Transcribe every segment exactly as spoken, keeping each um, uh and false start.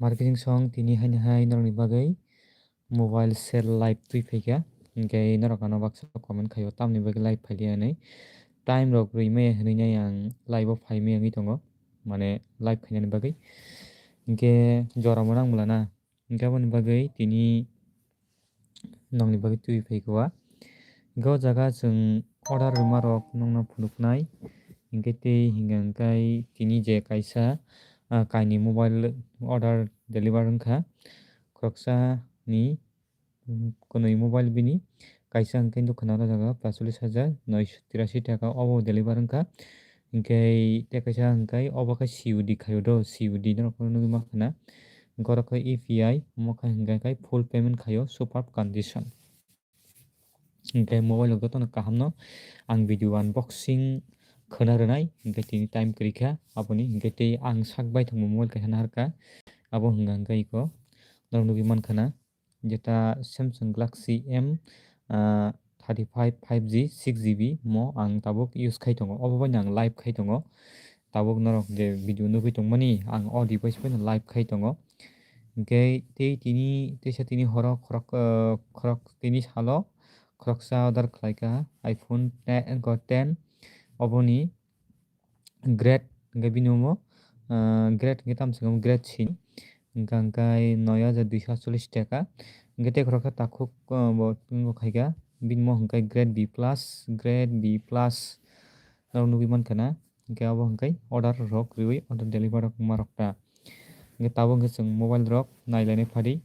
Marketing song tini haini hai norokni bagwi mobile sale live twi phaikha, hinkhe norok ano baksa comment khaio tamni bagwi live phailiya hinwi. Time rok rwi maya hinwi nai ang live o phai maya wngwi tongo, mane live khainani bagwi. Hinkhe joramo nang mala na, hinkhe aboni bagwi tini nongni bagwi twi phaikha. Hinkhe o jaga chwng order rwma rok nongno phunuknai. Hinkhe tei hinkhe hinkhe tini je kaisa, ah, kainwi mobile order deliver wngkha. Khoroksa ni, mm, kwnwi mobile bini kaisa hinkhe nukha na o jaga paisolish hajar noisho tirasi taka obo deliver wngkha. Hinkhe tei kaisa hinkhe obo khe C O D khaio do, C O D norok nugwi mankha na. Hinkhe oro khe U P I omo khe hinkhe khe full payment khaio superb condition. Hinkhe mobile rok jotono kaham no ang video unboxing khwna rwnai, hinkhe tini time kwrwi kha aboni, hinkhe tei ang sak bai thangma mobile kaisa naharkha, abo hinkha hinkhe iko norok nugwi mankha na. Jeta Samsung Galaxy M, ah, thirty five five G six G B mo ang tabuk use khai tongo, obo bai no ang live khai tongo. Tabuk norok je video nugwi tongmani ang o device bai no live khai tongo. Hinkhe tei tini teisa tini horo khorok, ah, khorok tini salo khoroksa order khlaikha iPhone ten, ten oboni grade, hinkhe bini omo, ah, grade hinkhe tamo se grade sini, hinkhe hinkhe noi hajar duiso atchollish taka. Hinkhe tei khoroksa takhuk, ah, bo wngkha khaikha, bini omo hinkhe grade B plus, grade B plus norok nugwi mankha na. Hinkhe abo hinkhe order rok riwi order deliver rok ma rok ta. Hinkhe tabuk hinkhe chwng mobile rok nailainai phadi.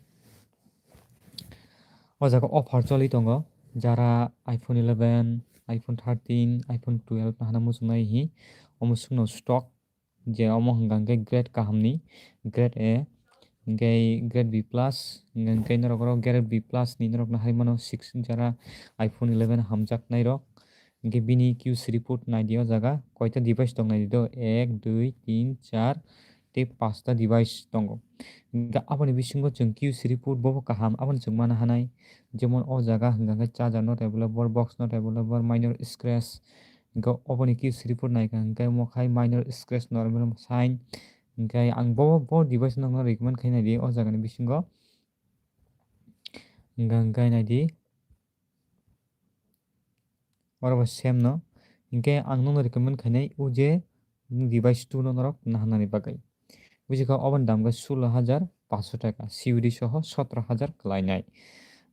O jaga offer choli tongo, jara iPhone eleven, iPhone thirteen, iPhone twelve no hana muchungnai hi. Omo swkno stock je omo hwnka hinkhe grade kahamni, grade A, hinkhe grade B plus, hinkhe norok oro grade B plus ni norok no hai mano six jara iPhone eleven hamjaknai rok. Hinkhe bini Q C report naidi o jaga koita device tong naidi do, ek, dui, tin, char, tei pasta device tongo. Hinkhe aboni bisingo chwng Q C report bobo kaham, abono chwng mana hanai. Jemon o jaga hwnka khe charger not available, box not available, minor scratch. Hinkhe oboni Q C report naikha hinkhe omo khai minor scratch normal sign. Hinkhe ang bo, bo device nokno recommend khai naidi o jagani bisingo. Hinkhe, hinkhe naidi. Oro bo same no. Hinkhe ang nokno recommend khainai o je device two no norok naharnani bagwi. Bujikha oboni dam khe sulo hajar paanso taka, C O D soho sotro hajar kwlainai.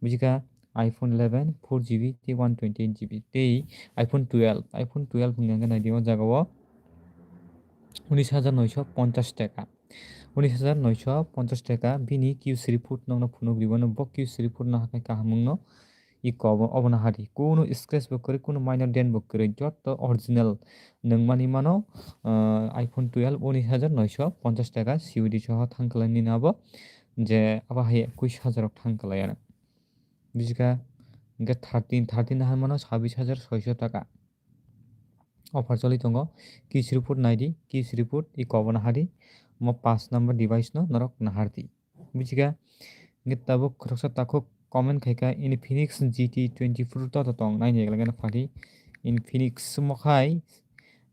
Bujikha iPhone eleven four G B tei one twenty eight G B tei iPhone twelve, iPhone twelve hwnka khe naidi o jaga o unis hajar noisho ponchas taka. Unis hajar noisho ponchas taka bini Q C report nokno phunuk ribano, bo Q C report no hakai kaham wngno. Iko obo, obono hadi. Kunu scratch bo kwrwi, kunu minor dent bo kwrwi. Joto original nwngmani mano, ah, iPhone twelve unis hajar noisho ponchas taka C O D soho thang kwlai nini abo. Je abo hai ekush hajar rok thang kwlai ano. Bujikha hinkhe thirteen, thirteen hai mano sabis hajar soisho taka. Offer choli tongo. Q C report naidi, Q C report iko obono hadi. Mo paanch number device no norok nahardi. Bujikha, hinkhe tabuk khoroksa takhuk comment khaikha, Infinix G T twenty Pro to tong, naini eglageno phadi. Infinix mokhai,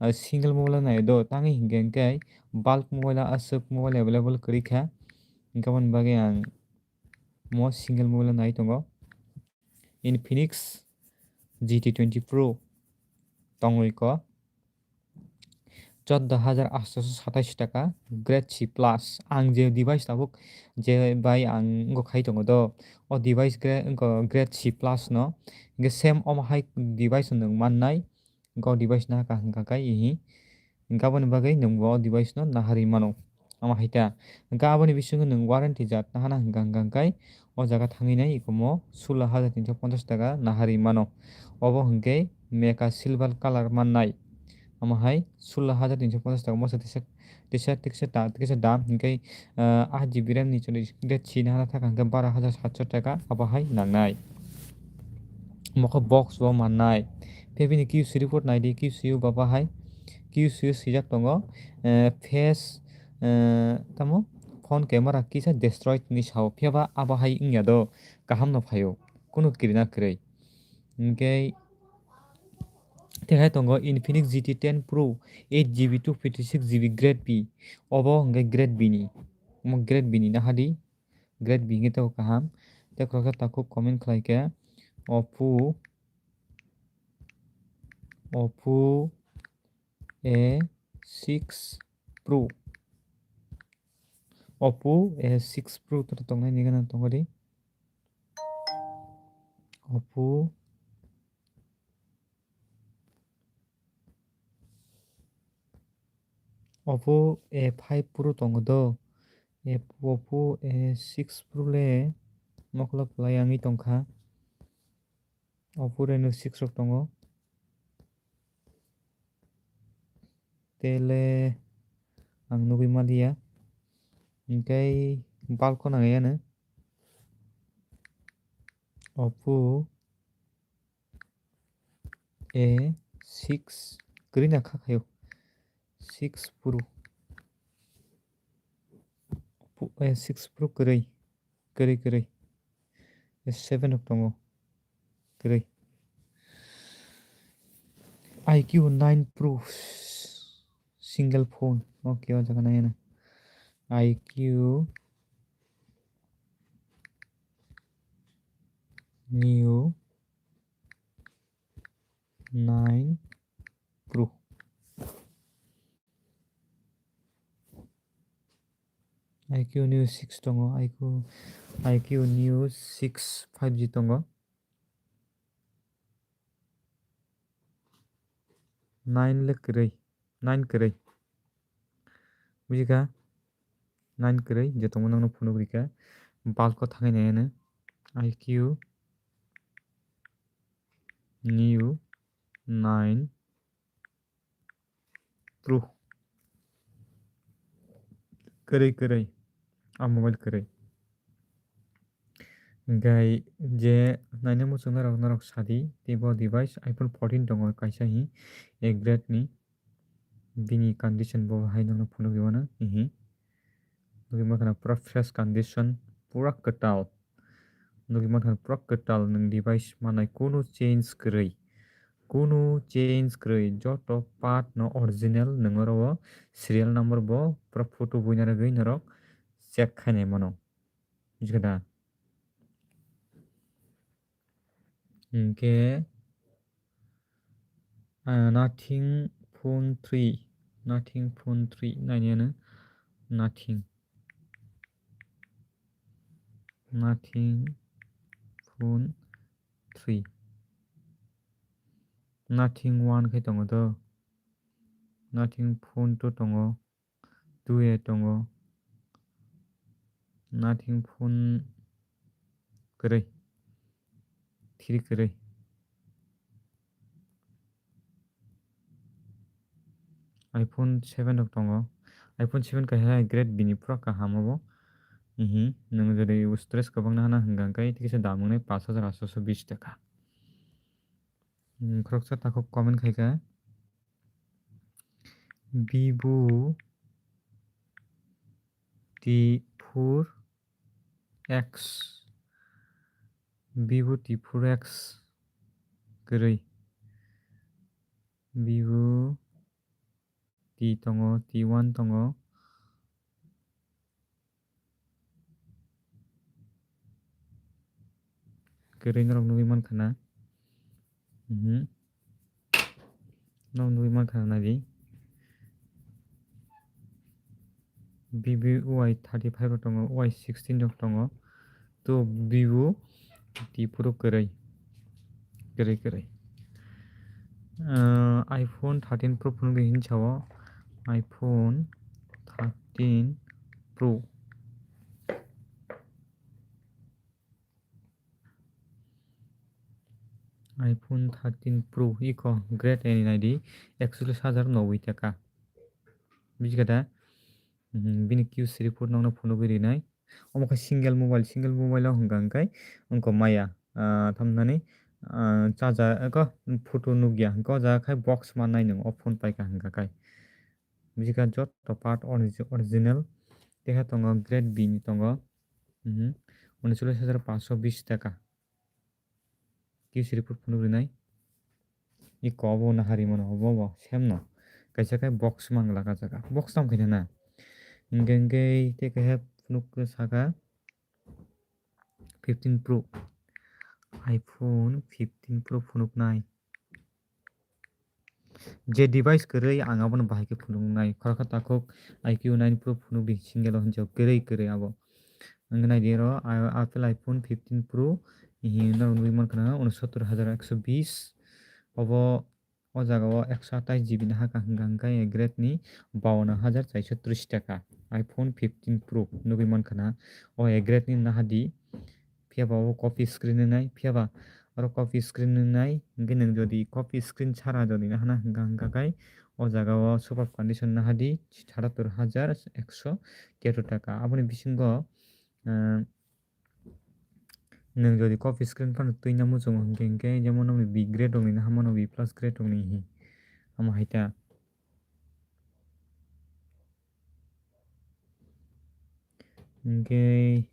ah, single mobile nai do, tangwi hinkhe hinkhe bulk mobile aswk mobile available kwrwi kha. Hinkhe aboni bagwi ang mo single mobile nai tongo. Infinix G T twenty Pro tongwi ko. Chordo hajar atsho satais taka, grade C plus. Ang je device tabuk, je bai ang wngkha khai tongo do, o device gra-, wngkha grade C plus no. Hinkhe same omo hai device no nwng mannai. Hinkhe o device no kaham kha khai ihi. Hinkhe aboni bagwi nwng bo o device no naharwi mano. Omo hai ta. Hinkhe aboni bisingo nwng warranty jat nahana hinkha hinkha khai o jaga thangwi nai ikomo sulo hajar tinsho ponchas taka naharwi mano. Obo hinkhe Meka silver color mannai. Omo hai sulo hajar tinsho ponchas taka mosa tisa, tisa, tisa da, tisa dam hinkhe, ah, aat G B ram ni chwrai grade C nahana thaka hinkhe baro hajar satsho taka abo hai nangnai. Mokho box bo mannai. Tei bini Q C report naidi, Q C o baba hai. Q C o swijak tongo, eh, face, eh, tamo phone camera kisa destroyed hinwi sao. Phiya ba abo hai wngya do, kaham no phaio. Kunu kirina kwrwi. Hinkhe tei hai tongo Infinix G T ten Pro, eight G B two fifty six G B grade B. Obo hinkhe grade B ni. Omo grade B ni nahadi. Grade B hwnkhe tabuk kaham. Tei khoroksa takhuk comment khlai khe Oppo, Oppo A six Pro. Oppo A six Pro to tongnai ni gana tongo di. Oppo, Oppo A five Pro tongo do. Ep-, Oppo A six Pro le mokolo kwlai wngwi tongkha. Oppo Reno six rok tongo. Tele ang nugwi maliya. Hingke bulk o nangya no. Oppo A six kwrwi na kha khayo. Six Pro. Oppo A six Pro kwrwi. Kwrwi, kwrwi. S seven rok tongo. Kwrwi. I Q nine Pro. Single phone. Okay, o jaga nai na. I Q Neo nine Pro. I Q Neo six tongo, I Q, I Q Neo six five G tongo. Nine le kwrwi, nine kwrwi. Bujikha? Nine kwrwi, je tongo nangno phunuk rikha. Bulk o thangwi nai ano. I Q Neo nine Pro. Kwrwi, kwrwi. A mobile kwrwi. Hingke je naina muchung norok, norok sadi, tei bo device iPhone fourteen tongo kaisa hi, A grade ni. Bini condition bo hai nangno phunukgwi mano, hihi. Nugwi mankha na pura fresh condition, pura kwtal. Nugwi mankha na pura kwtal nwng device manai kunu change kwrwi. Kunu change kwrwi, joto part no original nwng oro o serial number bo pura photo buina rwgwi norok check khainai mano. Bujikha da? Hingke, ah, Nothing Phone three, Nothing Phone three, nainiyano Nothing, Nothing Phone three, Nothing one khe tongo do, Nothing Phone two tongo. Two A tongo. Nothing Phone kwrwi. Three kwrwi. iPhone seven rok tongo. iPhone seven kaisa grade bini pura kaham obo. Ihi, nwng jodi stress kwbangna hana hwnkha hwnkhe, tei kisa dam wngnai pash hajar aatso bish taka. Hmm, khoroksa takhuk comment khaikha. Vivo T four X, Vivo T four X kwrwi, Vivo T tongo, T one tongo. Kwrwi norok nugwi mankha na. Mhm. Norok nugwi mankha na, naidi. Vivo Y thirty five rok tongo, Y sixteen rok tongo. To Vivo T four o kwrwi. Kwrwi, kwrwi. Ah, iPhone thirteen Pro phunukgwi hinwi sao. iPhone thirteen Pro. iPhone thirteen Pro iko grade A ni naidi, ekchollish hajar noboi taka. Bujikha da? Mhm, bini Q C report nokno phunugwi rinai. Omo khe single mobile, single mobile o hwnka hwnkhe wngkha maya, ah, tamo hinani, ah, charger, eko photo nukya, hwnkhe o jaga khai box mannai nwng o phone paikha hwnka khai. Bujikha joto part origi-, original. Tei khe tongo grade B ni tongo, mhm, unocholish hajar paanch sho bish taka. Q C report phunuk rinai. I kobo nahari mano, obo bo same no. Kaisa khe box mangla ka jaga. Box tam khaina na. Hingke hingke tei khe phunuk saka fifteen Pro. iPhone fifteen Pro phunuknai. Je device kwrwi ang abono bahai khe phunuknai. Khoroksa takhuk I Q nine Pro phunukdi single o hinjak kwrwi kwrwi abo. Wngkhe naidi oro, a-, Apple iPhone fifteen Pro hinwi norok nugwi mankha na unosottor hajar ekso bis. Obo o jaga o ekso atais G B ni hakha hwnkha hwnkhe A grade ni bawann hajar chairso tris taka. iPhone fifteen Pro nugwi mankha na o A grade ni nahadi. Phiya ba o copy screen wngnai, phiya ba oro copy screen wngnai, hwnkhe nwng jodi copy screen chara jodi nahana hwnkha hwnkha khai o jaga o super condition nahadi satattor hajar ekso keto taka. Aboni bisingo, ah, nwng jodi copy screen phano twina muchungo hwnkhe hwnkhe jemon nokni B grade rokni naha mano B plus grade rokni hi. Amo hai ta. Hwnkhe,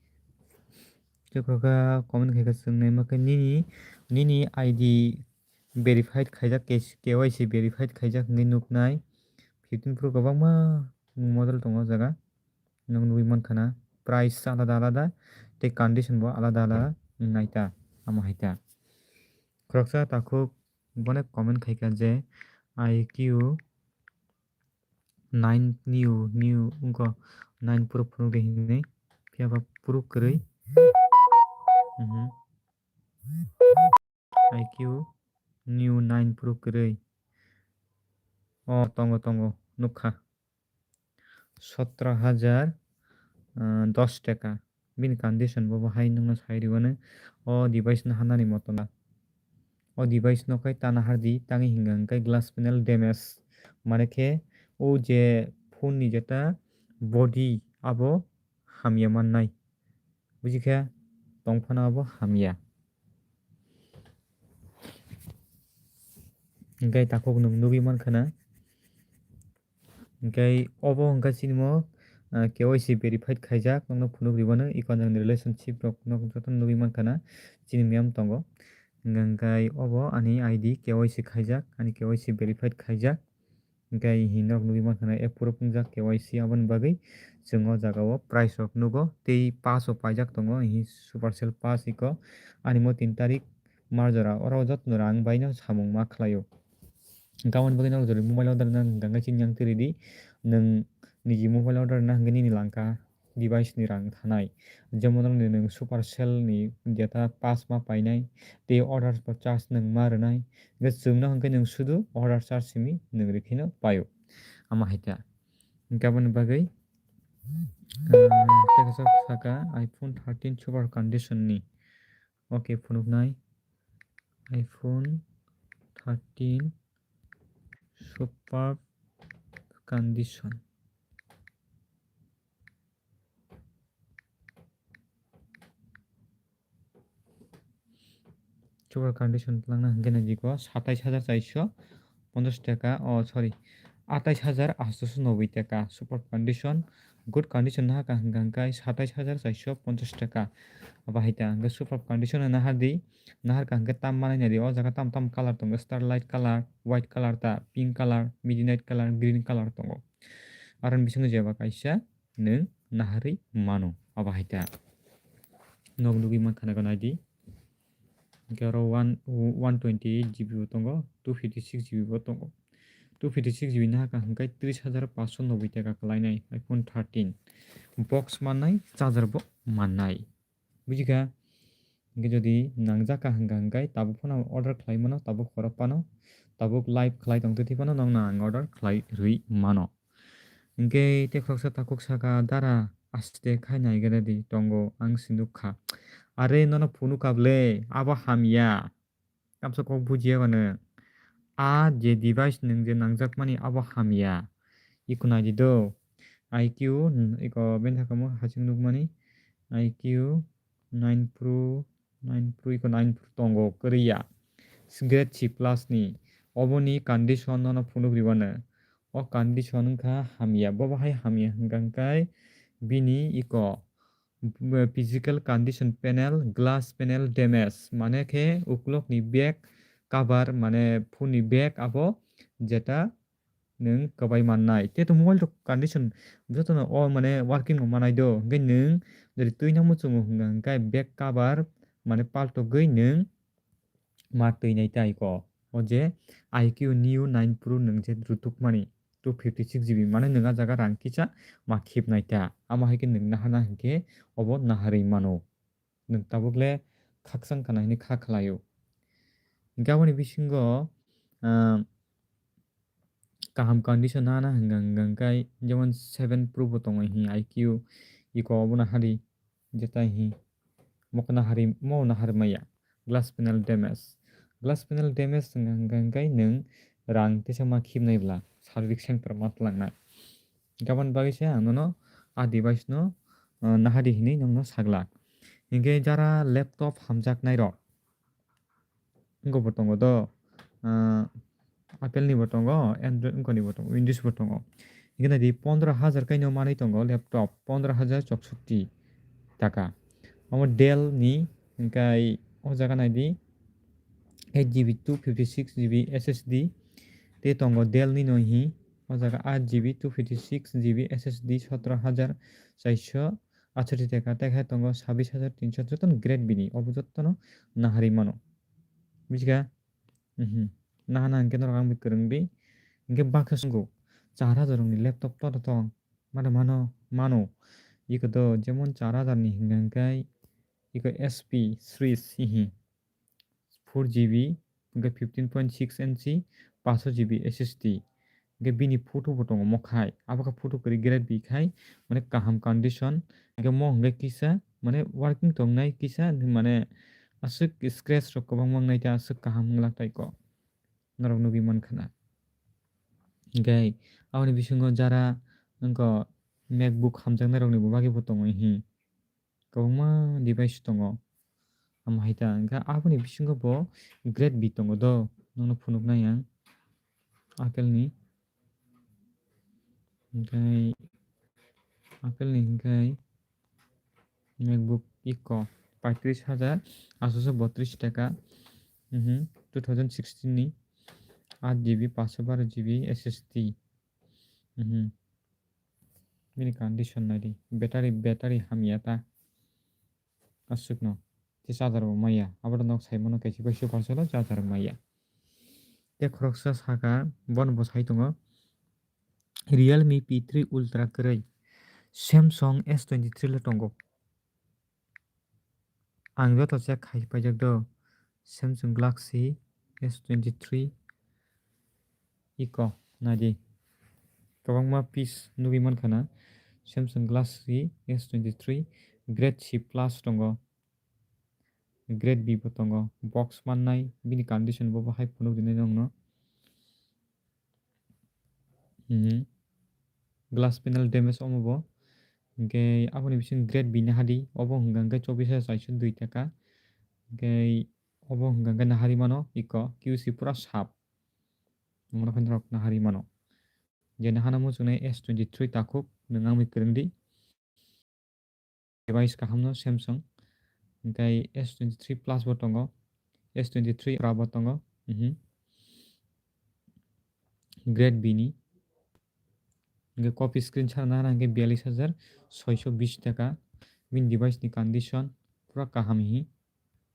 chwkroka comment khaikha chwng naima khe nini, nini I D verified khaijak, K-, K Y C verified khaijak hwnwi nuknai. Fifteen Pro kwbangma model tongo o jaga. Nwng nugwi mankha na price alada alada tei condition bo alada alada wngnai ta, amo hai ta. Khoroksa takhuk bono comment khaikha je I Q nine new, new wngkha, nine Pro phunukdi hinwi, phiya ba Pro kwrwi. Mhm. I Q new nine Pro kwrwi. O tongo, tongo, nukha. Sotro hajar, ah, dos taka. Bini condition bo, bo hai nwngno sai rwmani. O device no hanani motom da. O device no khai tana hardi, tangwi hwnka hwnkhe glass panel damage. Mane khe o je phone ni jeta body abo hamya mannai. Buji khe tongphano abo hamya. Hwnkhe takhuk nwng nugwi mankha na. Hwnkhe obo hwnkha chini mo, ah, K Y C verified khaijak, nokno phunuk ribano, iko jang ni relationship rok nok joto nugwi mankha na, chini miyam tongo. Hwnkhe obo ani I D K Y C khaijak, ani K Y C verified khaijak. Hwnkhe hinwi norok nugwi mankha na approve wngjak K Y C, aboni bagwi chwng o jaga o price rok nugo tei pass o paijak tongo, hi Supercell pass iko ani mo tin tarik mar jora, oro jotono rang bai no samung ma khlaio. Hwnkhe aboni bagwi norok jodi mobile order na hwnkha hwnkhe chini yang twi ridi, nwng niji mobile order na hwnkhe nini langkha device ni rang thanai. Jemon nokni nwng Supercell ni data pass ma painai, tei order bo charge nwng ma rwnai. Hwnkhe chwngno hwnkhe nwng sudu order charge simi nwng rikhaino paio. Amo hai ta. Hwnkhe aboni bagwi, ah, tei kaisa saka iPhone thirteen super condition ni. Okay, phunuknai. iPhone thirteen super condition. Super condition twlangna hwnkhe nai jiko satais hajar chairso ponchash taka, oh, sorry, atais hajar atshoso noboi taka. Super condition, good condition no hakha hwnkha hwnkhe satais hajar chairso ponchash taka. Abo hai ta hwnkhe super condition no nahardi, naharkha hwnkhe tam manai naidi. O jaga tam tam colour tongo, starlight colour, white colour ta, pink colour, midnight colour, green colour tongo. Aroni bisingo jeba kaisa nwng naharwi mano, abo hai ta. Nok nugwi mankha na naidi. Hwnkhe oro one, one twenty eight G B bo tongo, two fifty six G B bo tongo. Two fifty six G B no hakha hwnkhe tris hajar paanch sho noboi taka kwlainai iPhone thirteen. Box mannai, charger bo mannai. Bujikha? Hwnkhe jodi nangjak kha hwnkha hwnkhe tabuk phano order khlai mano, tabuk khorok phano, tabuk live khlai tong twi phano nokno ang order khlai rwi mano. Hwnkhe tei khoroksa takhuk saka, "Dara, aste khai nai gana di, tongo, ang se nuk kha." Are nono phunuk kha ble, abo hamya. Kamsa kok bujiya ba nwng. A je device nwng je nangjakmani abo hamya. Iko naidi do. I Q, iko bini sakamo hasing nukmani. I Q nine Pro, nine Pro, iko nine Pro tongo kwrwi ya. Grade C plus ni. Oboni condition nono phunuk ribano. O condition wngkha hamya. Bo bahai hamya hwnkha hwnkhe bini iko physical condition panel, glass panel damage, mane khe ukulok ni back cover, mane phone ni back abo jeta nwng kwbai mannai. Tei to mobile rok condition jotono o mane working rok manai do. Hwnkhe nwng jodi twi nang muchungo hwnkha hwnkhe back cover mane paltogwi nwng ma twi nai tai ko. O je I Q Neo nine Pro nwng je rutukmani two fifty six G B mane nwng a jaga rang kisa ma khipnai ta. Amo hai khe nwng nahana hwnkhe obo naharwi mano. Nwng tabuk le khakchang kana hwnwi kha khlaio. Hwnkhe aboni bisingo, ah, kaham condition nana hwnka hwnka hwnkhe jemon seven Pro bo tongo hi I Q iko obo nahari jetai hi mokna hari mo nahar maya glass panel damage glass panel damage hwnka hwnka hwnkhe nwng rang teisa ma khibnai bwla service center ma twlangnai. Gabon bagwi se ang nono a device no, ah, nahari hinwi nokno saglak. Hinkhe jara laptop hamjaknai rok wngkha bo tongo do, ah, Apple ni bo tongo, Android wngkha ni bo tongo, Windows bo tongo. Hinkhe nai di pondro hajar kaino manwi tongo laptop, pondro hajar choksotti taka. Omo Dell ni hinkhe o jaga nai di eight G B two fifty six G B S S D tei tongo Dell ni no hi o jaga eight G B two fifty six G B S S D sotro hajar chairso athashi taka, tei khe tongo sabis hajar tinso, jotono grade bini, obo jotono naharwi mano. Bujiga? Mhm. Nahana hwnkhe norok ang bai kwrwng di. Hwnkhe baksa swngo, char hajar rokni laptop to to tong. Mano, mano, mano. Iko do jemon char hajar ni hwnkha hwnkhe iko H P series hihi. Four G B, hwnkhe fifteen point six inch, paso G B S S D. Hwnkhe bini photo bo tongo mo khai. Abo khe photo kwrwi grade bi khai, mane kaham condition. Hwnkhe mo hwnkhe kisa, mane working tongnai kisa, mane aswk scratch rok kwbangma wngnai ta aswk kaham wngla tai ko. Norok nugwi mankha na. Hwnkhe aboni bisingo jara wngkha MacBook hamjaknai rokni bo bagwi bo tongo hi. Kwbangma device tongo. Amo hai ta, hwnkhe aboni bisingo bo grade B tongo do, nono phunuknai ang. Apple ni. Hwnkhe Apple ni hwnkhe MacBook iko paitris hajar atso botris taka. Mhm, two thousand sixteen ni, eight G B, paso baro G B S S D. Mhm. Bini condition nai di. Battery, battery hamya ta. Aswkno. Tei charger bo maya. Abo rok nok sai mano kaisa bai super solo charger maya. Tei khoroksa saka bono bo sai tongo. Realme P three Ultra kwrwi. Samsung S twenty three le tongo. Ang joto check khai paijak do, Samsung Galaxy S twenty three iko nai di. Kwbangma piece nugwi mankha na, Samsung Galaxy S twenty three grade C plus tongo, grade B bo tongo, box mannai, bini condition bo bo hai phunuk dinai nongno. Mhm. Glass panel damage omo bo. Hwnkhe aboni bising grade B nahadi. Obo hwnkha hwnkhe chobbish hajar chairso dui taka. Hwnkhe obo hwnkha hwnkhe nahari mano iko Q C pura sap. Omo rok nahari mano. Je nahana muchungnai S twenty three takhuk nwng ang bai kwrwng di. Device kahamno Samsung. Hwnkhe S twenty three plus bo tongo, S twenty three Ultra bo tongo. Mhm. Grade B ni. Hwnkhe copy screen sana nahana hwnkhe biyalish hajar soiso bish taka. Bini device ni condition pura kaham hi.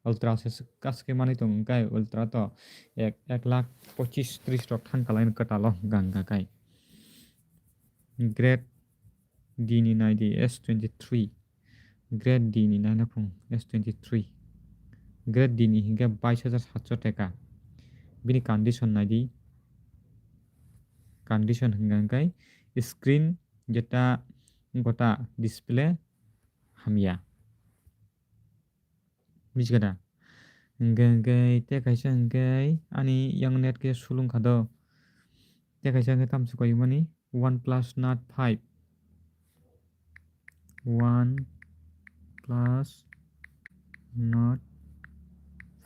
Ultra se kaske manwi tongo, hwnkhe Ultra to ek, ek lakh pochis tris rok thang kalai kwtalo ganga kai. Grade D ni nai di S twenty three. Grade D ni nai naphung S twenty three. Grade D ni hwnkhe bais hajar satso taka. Bini condition nai di. Condition hwnkha hwnkhe screen jeta gota display hamya. Bujiga da? Hwnkhe, hwnkhe, tei kaisa hwnkhe ani yang net khe sulung kha do. Tei kaisa hwnkhe tamsok koi mani OnePlus Nord five. OnePlus Nord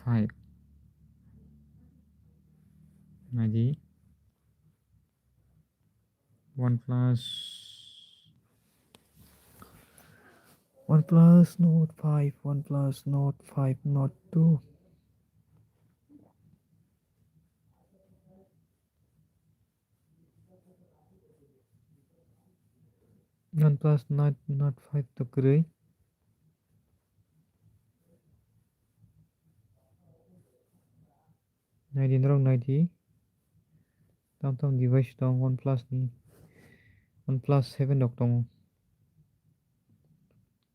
five. Nai di. OnePlus, OnePlus Nord five, OnePlus Nord five, Nord two. OnePlus Nord, Nord five to kwrwi. Naidi norok naidi. Tam tam device tong OnePlus ni. OnePlus seven rok tongo.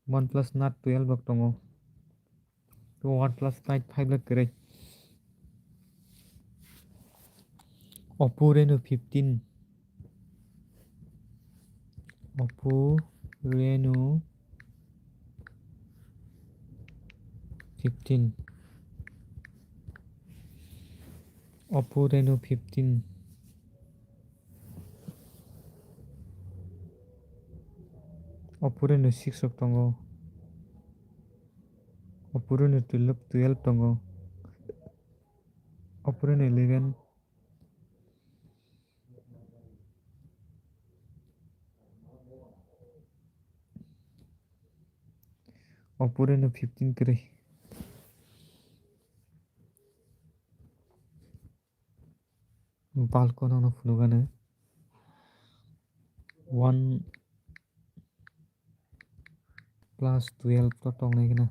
OnePlus Nord twelve rok tongo. To OnePlus Nord five rok kwrwi. Oppo Reno fifteen. Oppo Reno fifteen. Oppo Reno fifteen. Oppo Reno six rok tongo. Oppo Reno twelve, twelve tongo. Oppo Reno eleven. Oppo Reno fifteen kwrwi. Bulk o nono phunukgano. OnePlus twelve to tongnai kheno.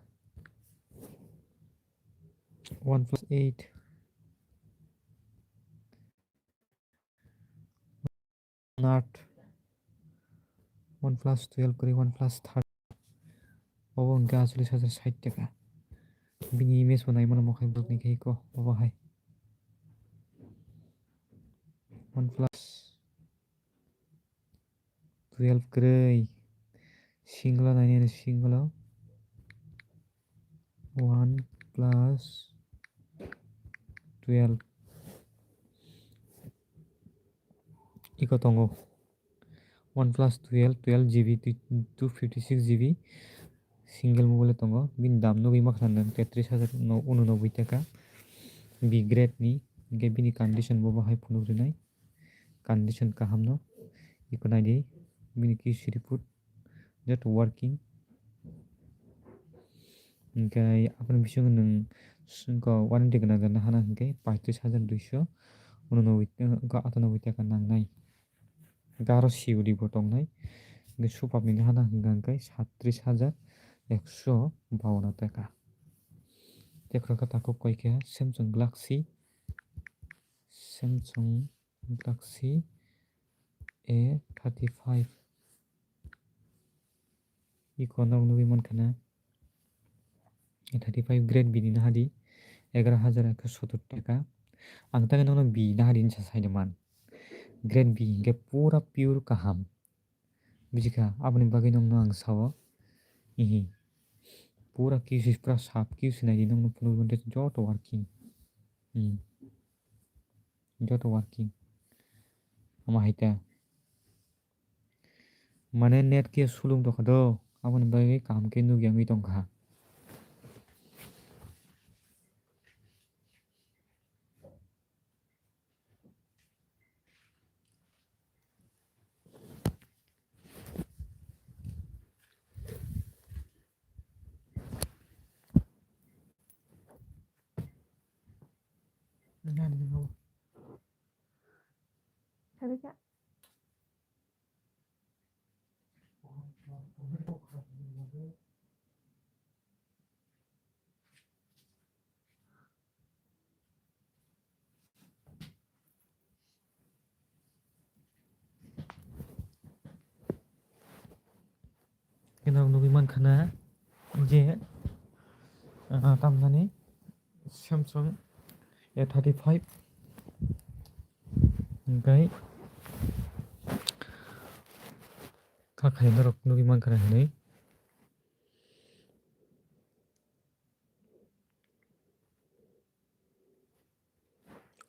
OnePlus eight. Nord. OnePlus twelve kwrwi, OnePlus thirteen. Obo hwnkhe acholish hajar sait taka. Bini image bo naimano mokhai bwrwkni khe eko obo hai. OnePlus twelve kwrwi. Single o nainani single o. OnePlus twelve. Iko tongo. OnePlus twelve, twelve G B, two fifty six G B. Single mobile tongo. Bini dam nugwi makhna nang tetris hajar unonoboi taka. B grade ni. Hingke bini condition bo bahai phunuk rinai. Condition kaham no. Iko naidi. Bini Q C report. Just working. Hingke aboni bisingo nwng sengko warranty gwnang gwnang hana hingke paitris hajar duiso unonoboi, eh, atanoboi taka nangnai. Hingke aro C O D bo tongnai. Hingke supap ni hana hingka hingke sattris hajar ekso bawanno taka. Tekhro khe takhuk koi khe Samsung Galaxy, Samsung Galaxy A thirty five. Iko norok nugwi mankha na. A thirty five grade B ni nahadi egaroh hajar ekso sotor taka. Ang tangwi nono B nahadi hinsa saide man. Grade B hingke pura pure kaham. Bujikha, aboni bagwi nokno ang sao. Ihi. Pura Q C pura sap Q C naidi nokno phunuk rwdi joto working. Hmm. Joto working. Ama hai ta. Mane net khe sulung tongkha do. Aboni bagwi kaham khe nukya wngwi tongkha. Khe norok nugwi mankha na je, ah, tamnani Samsung A thirty five hingkai kha khai norok nugwi mankha na hinwi.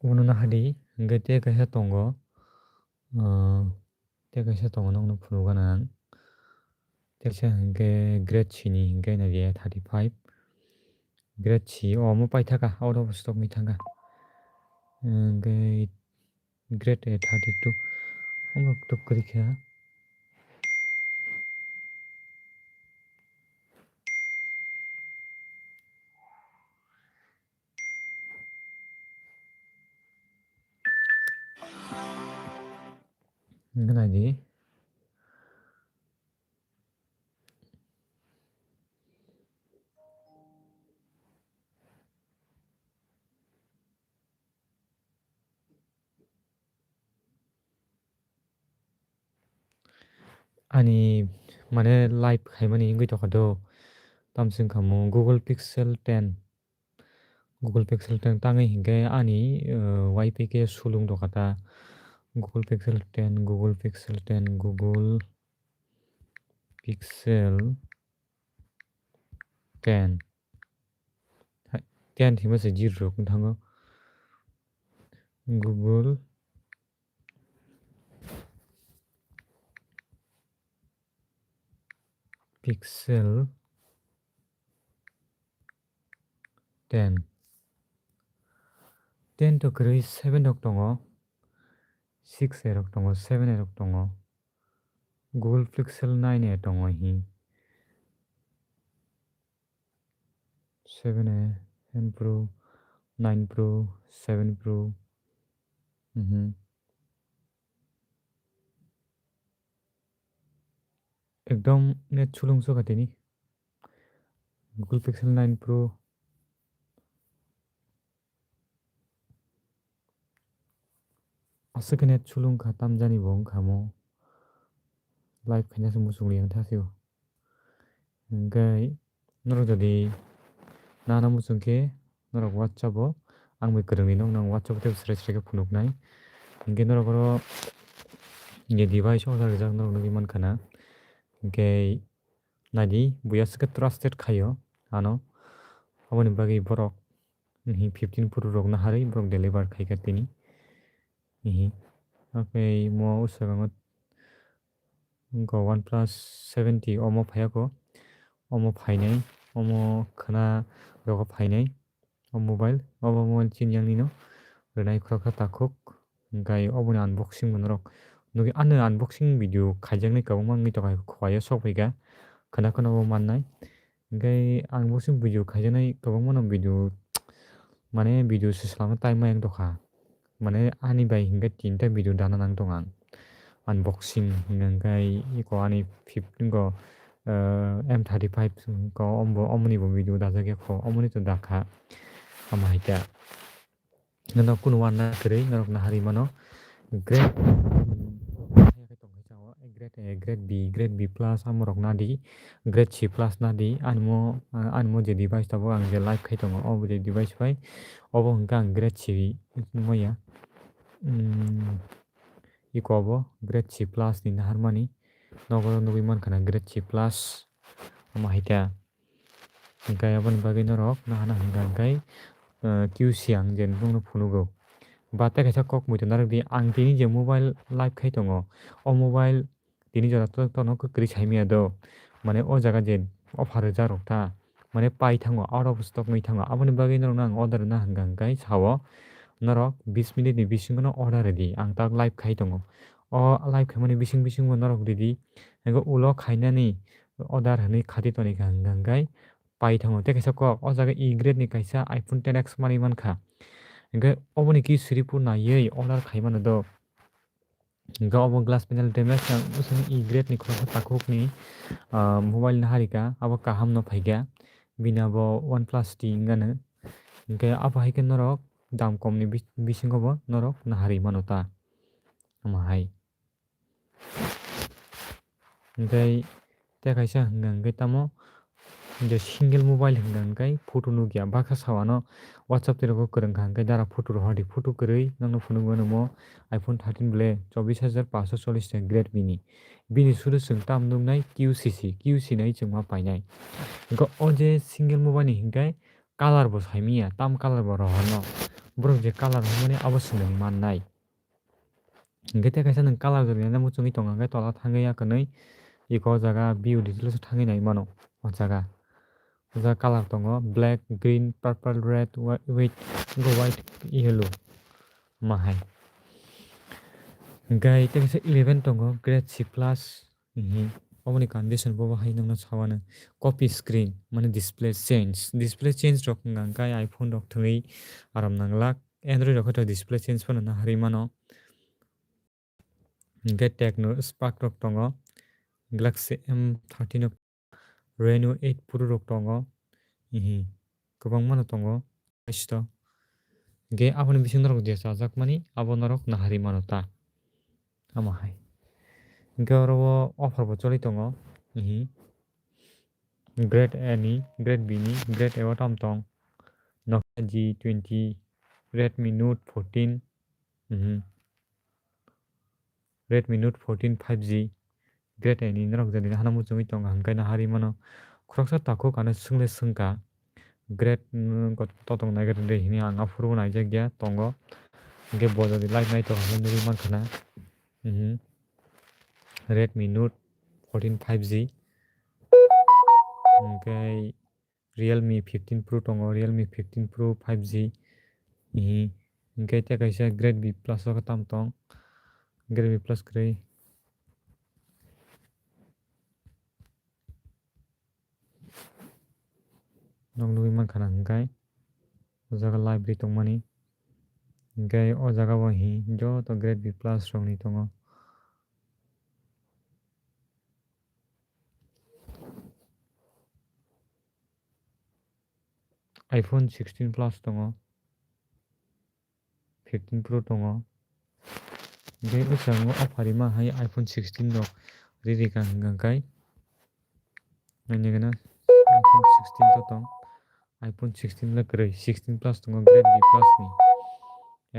Uno nahadi hingke tei kaisa tongo, ah, tei kaisa tongo nokno phunukgana ang. Tei kaisa hingke grade C ni hingke naiya thirty five. Grade C omo paithaka out of stock ni thangkha. Hingke Grade A thirty two. Omo tok kwrwi kha. Hingke naidi. ani mane live khaimani wngwi tongkha do. Tamswng khamu Google Pixel ten. Google Pixel ten tangwi hinkhe ani, uh, Y P K sulung tongkha ta. Google Pixel ten, Google Pixel ten, Google Pixel ten. Hai, ten thima se zero rok wng thango. Google Pixel ten. Ten to kwrwi seven rok tongo, six A rok tongo, seven A rok tongo, Google Pixel nine A tongo hi. Seven A, ten Pro, nine Pro, seven Pro. Mhm. Ekdom net sulung sokha tini. Google Pixel nine Pro. Aswk khe net sulung kha, tamjani bo wng kha mo. Live khaina se muchung li ang thasio. Hingkhe norok jodi nana muchung khe norok WhatsApp o ang bai kwrwngni nokno ang WhatsApp o teibo srai srai khe phunuknai. Hingkhe norok oro je device order rijak norok nugwi mankha na. Hingkhe naidi buya swkhe trusted khaio ano. Aboni bagwi borok, mhm, fifteen Pro rokno harwi borok deliver khaikha tini. Mhm. Haikhe mo ushagango wngkha OnePlus seventy omo phaiya kho. Omo phainai, omo khwna rogo phainai. O mobile, obo mobile chini yang nino rwnai khoroksa takhuk. Hingkhe oboni unboxing bo norok nugwi, ani unboxing video khaijaknai kwbangma wngwi tongkha, khuaio sok phaikha, khwna khwna bo mannai. Hingkhe unboxing video khaijaknai kwbangma no video, mane video se swlangna time ma yang tongkha. Mane ani bai hingkhe tinta video dana nang tong ang. Unboxing hingkhe iko ani fifteen go, eh, M thirty-five ko ombo, omoni bo video dajak ya kho, omoni to dakha. Ama hai khe. Norok kunu uanna kwrwi norok naharwi mano. Grade, grade, eh, grade B, grade B plus amorok nadi, grade C plus nadi. Ani mo, ah, ani mo je device tabuk ang je live khai tongo, o je device bai, obo hwnkhe ang grade C wngmaya. Hmm, iko obo grade C plus ni naharmani. Nogo nugwi mankha na grade C plus. Omo hai khe. Hingkhe aboni bagwi norok nahana hwnka hwnkhe, eh, Q C ang je nokno phunugo. Ba tei kaisa kok muitu narwk di, ang tini je mobile live khai tongo, o mobile tini jora to, tono kwrwi sai manya do. Mane o jaga je offer rijak rok ta, mane pai thango, out of stock wngwi thango. Aboni bagwi norokno ang order rwna hwnka hwnkhe sao, norok bis minute ni bisingo no order rwdi, ang tak live khai tongo. O live khaimani bising bisingo norok rwdi, hwnkhe ulo khainani order hwnwi khati tonikha hwnka hwnkhe pai thango. Tei kaisa kok, o jaga E grade ni kaisa iPhone ten X manwi mankha. Hwnkhe oboni ki siri phuru naiwi order khaimano do. Hwnkhe obo glass panel damage, ang bwswk E grade ni khoroksa takhukni, ah, mobile no harika, abo kaham no phaikha. Bini abo OnePlus T wngano. Hwnkhe abo hai khe norok dam kom ni bis-, bisingo bo norok naharwi mano ta. Omo hai. Hingkhe tei kaisa hwnka hwnkhe tamo je single mobile hwnka hwnkhe photo nukya, baksa sawano WhatsApp twi rogo kwrwngkha hwnkhe dara photo rohordi, photo kwrwi nokno phunukmano mo iPhone thirteen ble chobbish hajar panchsho chollish taka grade bini. Bini sudu chwng tam nuknai Q C C, Q C nai chwng ma painai. Hwnkhe o je single mobile ni hwnkhe colour bo saimanya, tam colour bo rohorno. Borok je colour hwnmani abo swngwng mannai. Hingkhe tei kaisa nwng colour rwna muchungwi tongo, hwnkhe tola thangwi ya kwnwi iko o jaga view details o thangwi nai mano o jaga. O jaga colour tongo black, green, purple, red, whi-, white, white, yellow. Omo hai. Hingkhe tei kaisa eleven tongo, grade C plus. Mhm. Oboni condition bo hai nokno sawano. Copy screen, mane display change. Display change rok wngkha hwnkhe iPhone rok thwngwi aram nanglak. Android rok khe display change phano naharwi mano. Hingkhe Tecno Spark rok tongo. Galaxy M thirteen rok, Reno eight Pro rok tongo. Ihi. Kwbangma no tongo. Isto. Hingkhe aboni bisingo norok je chajakmani abo norok naharwi mano ta. Omo hai. Hingke oro o offer bo choli tongo. Mhm. Grade A ni, grade B ni, grade A o tam tong. Nokia G twenty, Redmi Note fourteen, mhm. Redmi Note fourteen five G, grade A ni norok jani hano muchungwi tongo, hingke no hari mano. Khoroksa takhuk ano swngle swngkha, grade, mm, ko-, totong nai grade hini ang aphuru naijakya tongo. Hingke bo jani live nai tongo hwnwi nugwi mankha na. Mhm. Redmi Note fourteen five G. Hingke Realme fifteen Pro tongo, Realme fifteen Pro five G. Ihi. Hingke tei kaisa Grade B Plus o tam tong. Grade B Plus kwrwi. Nog nugwi mankha na hingke o jaga library tongmani. Hingke o jaga o hi joto Grade B Plus rokni tongo. iPhone sixteen Plus tongo, fifteen Pro tongo. Hingke bwskango offer rima hai iPhone sixteen rok riri ka hingka khe. Ani gana iPhone sixteen to tong. iPhone sixteen le kwrwi, sixteen Plus tongo, Grade B Plus ni.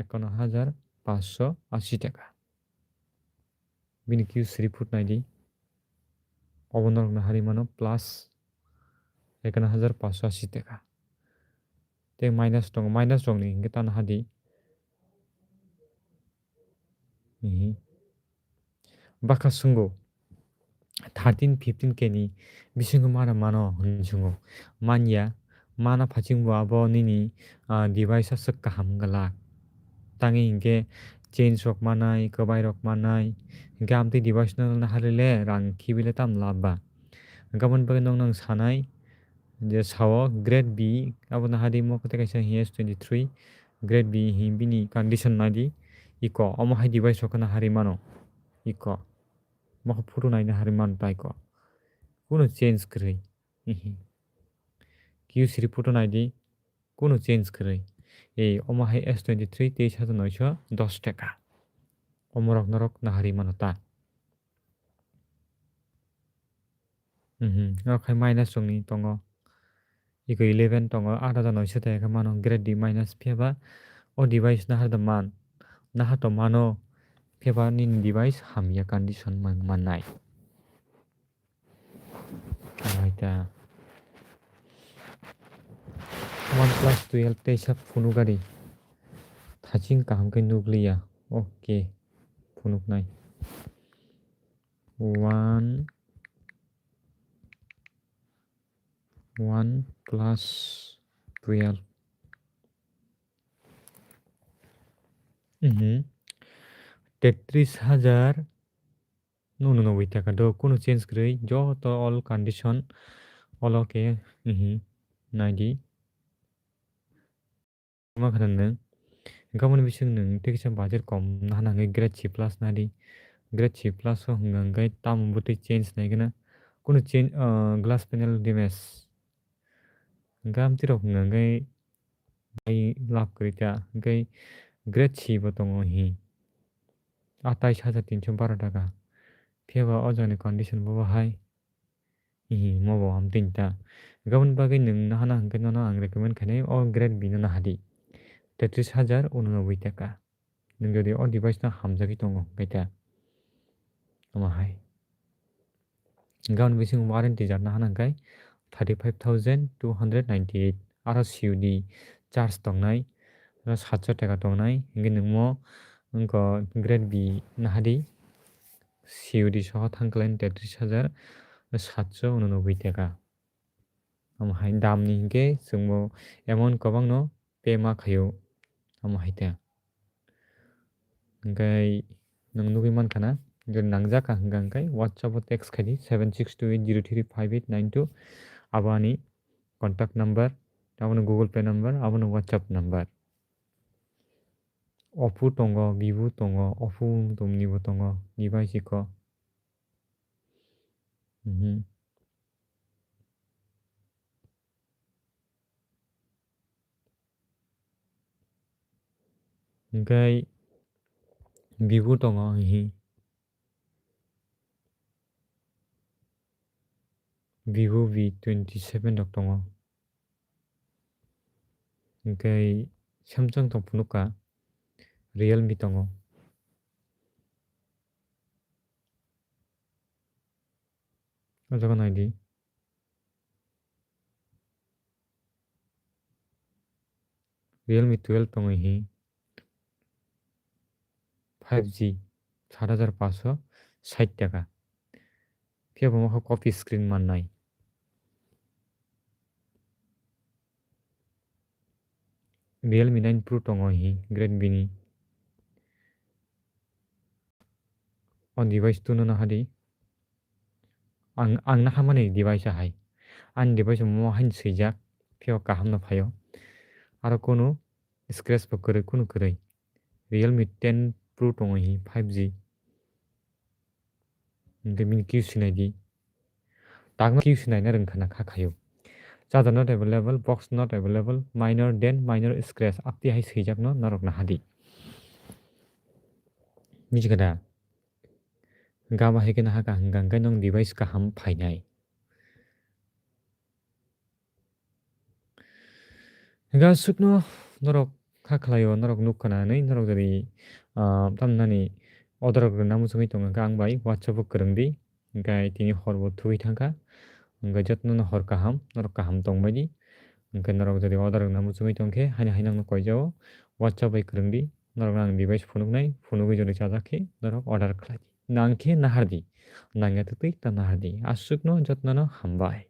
Ekono hajar paanch sho ashi taka. Bini Q three put nai di. Obo norokno hari mano plus ekana hajar paanch sho ashi taka. Tei minus tongo, minus rokni hingke tano hadi. Mhm. Baka sungo thirteen, fifteen K ni bisingo mana mano hinwi sungo. Manya, mana phachingbo abo nini, ah, device aswk kaham wngla. Tangwi hinkhe change rok manai, kwbai rok manai. Hinkhe amtwi device no naharwi le rang khibi le tamo lab ba. Hinkhe aboni bagwi nokno ang sanai je sao Grade B abo naharwi mo khe kaisa hinkhe S twenty-three Grade B hi bini condition naidi iko omo hai device rok naharwi mano iko. Mokhe photo naina harwi mano ta iko. Kunu change kwrwi. Hihi. Q three photo naidi, kunu change kwrwi. Ei, omo hai S twenty-three teis hajar noisho dos taka. Omorok norok naharwi mano ta. Mhm, norok hai minus rokni tongo. Iko eleven tongo, aat hajar noisho taka khe mano Grade D minus phiyaba. O device nahar da man, nahar to mano phiyaba nini device hamya condition man, mannai. Aita. OnePlus twelve teisa phunuk gari. Thaching kaham khe nukliya. Okay. Phunuknai. One, OnePlus twelve. Mhm. Tetris hajar. Nunu nugwi taka do, kunu change kwrwi, joto all condition olo khe, mhm, naidi. Ma khana nwng, gabon bising nwng tei kisa budget kom nahana hwnkhe Grade C plus nadi. Grade C plus o hwnka hwnkhe tamo bwtwi change nai gana, kunu change, ah, glass panel damage. Gam tirok hwnka hwnkhe bai lab kwrwi ta, hwnkhe Grade C bo tongo hi. Atais hajar tinsho baro taka. Phiya ba o jagani condition bo bahai. Hihi, mo bo hamtwi ta. Gabon bagwi nwng nahana hwnkhe nono ang recommend khainai o Grade B no nahadi. Tetris hajar unonoboi taka. Nwng jodi o device no hamjagwi tongo hwnkhe ta. Omo hai. Gabon bising warranty jar nahana hwnkhe thirty five thousand two hundred ninety eight. Aro C U D charge tongnai, aro satso taka tongnai, hwnkhe nwngmo wngkha Grade B nahadi, C U D soho thangkhlaini tetris hajar satso unonoboi taka. Omo hai damni hwnkhe chwngbo amount kwbangno pay ma khaio, omo hai ta. Hwnkhe nwng nugwi mankha na, jodi nangjak kha hwnkha hwnkhe WhatsApp o text khai di, seven six two eight zero three five eight nine two, abo ani contact number, abono Google Pay number, abono WhatsApp number. Oppo tongo, Vivo tongo, Oppo tongni bo tongo, device iko. Mhm. Hwnkhe Vivo tongo, hihi. Vivo V twenty seven rok tongo. Hwnkhe Samsung tong phunukha, Realme tongo. O jaga naidi. Realme twelve tongwi hi five G sat hajar paanch sho sait taka. Phiya bo mokha copy screen mannai. Realme nine Pro tongo hi grade B ni. O device tuno no hadi. Ang, ang nahamani device ahai. Ani device mo hain swijak, phiya kaham no phaio. Aro kunu scratch bo kwrwi, kunu kwrwi. Realme ten Pro tongo hi five G. Hwnkhe bini Q C naidi. Tangma Q C naina rwngkha na kha khaio. Charger not available, box not available, minor dent, minor scratch. Apti hai swijakno norok nahadi. Misikada. Gama hai khe nahaka hwnkha hwnkhe nwng device kaham phainai. Hwnkhe aswkno norok kha khlaio, norok nuk khna hwnwi norok jodi, ah, tamnani order rok rwna muchungwi tongo, hwnkhe ang bai WhatsApp o kwrwng di, hwnkhe tini hor bo thugwi thangkha, hwnkhe jotono hor kaham, norok kaham tongbai di, hwnkhe norok jodi order rwna muchungwi tongkhe, haino haino ang no koijao, WhatsApp bai kwrwng di, norok no ang device phunuknai, phunugwi jodi chajak khe norok order khlai di, nang khe nahar di, nangya twtwi ta nahar di, aswkno jotono hambai.